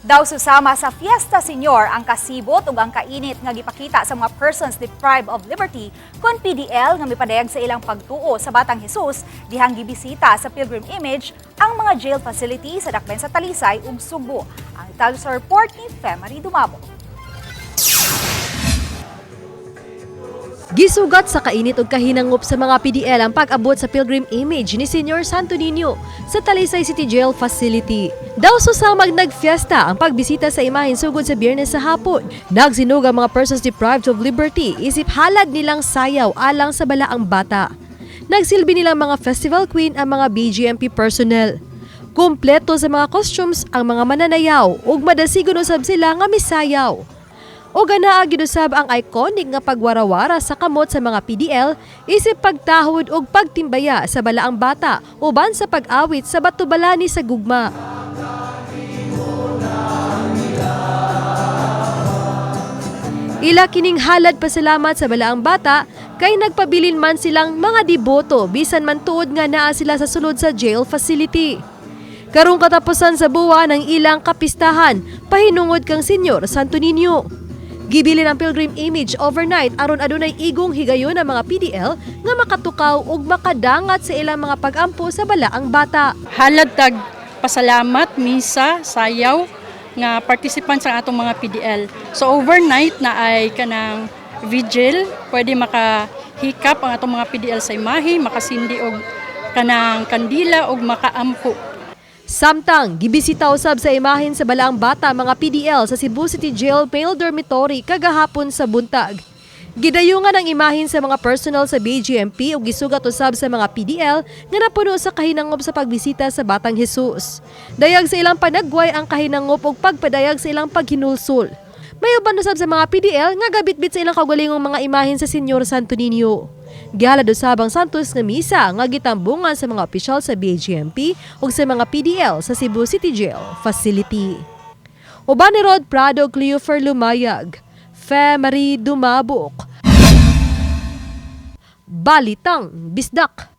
Daw susama sa Fiesta Senior ang kasibot ug ang kainit nga gipakita sa mga persons deprived of liberty kon PDL nga mipadayag sa ilang pagtuo sa Batang Jesus dihang gibisita sa pilgrim image ang mga jail facility sa dakbayan sa Talisay ug Sugbo. Ang detalye sa report ni Femary Dumabo. Gisugat sa kainit ug kahinangop sa mga PDL ang pag-abot sa pilgrim image ni Senyor Santo Niño sa Talisay City Jail Facility. Daw susamag nagfiesta ang pagbisita sa imahen sugod sa Biyernes sa hapon. Nagsinog ang mga persons deprived of liberty isip halad nilang sayaw alang sa balaang bata. Nagsilbi nilang mga festival queen ang mga BGMP personnel. Kumpleto sa mga costumes ang mga mananayaw ug madasigon usab sila nga misayaw. O ganaa ginusab ang iconic nga pagwarawara sa kamot sa mga PDL isip pagtahod og pagtimbaya sa balaang bata uban sa pag-awit sa batubalani sa gugma. Ila kining halad pasalamat sa balaang bata kay nagpabilin man silang mga deboto bisan man tuod nga naa sila sa sulod sa jail facility. Karong katapusan sa buwan ang ilang kapistahan, pahinungod kang Senyor Santo Niño. Gibilin ang pilgrim image overnight aron adunay igong higayon ang mga PDL nga makatukaw ug makadangat sa ilang mga pagampo sa balaang bata. Halad tag pasalamat, misa, sayaw nga participants ang atong mga PDL. So overnight na ay kanang vigil, pwede makahikap ang atong mga PDL sa imahe, makasindi og kanang kandila og makaampo. Samtang, gibisita usab sa imahen sa Balaang Bata mga PDL sa Cebu City Jail Male Dormitory kagahapon sa buntag. Gidayungan ang imahen sa mga personnel sa BGMP ug gisugat usab sa mga PDL nga napuno sa kahinangop sa pagbisita sa Batang Jesus. Dayag sa ilang panagway ang kahinangop ug pagpadayag sa ilang paghinulsol. May uban usab sa mga PDL nga gabitbit sa ilang kaugalingong mga imahen sa Senyor Santo Niño. Gihalad usab ang Santos nga misa nga gitambungan sa mga opisyal sa BGMP ug sa mga PDL sa Cebu City Jail Facility. Uban ni Rod Prado, Cleofer Lumayag, Fe Marie Dumabok. Balitang Bisdak.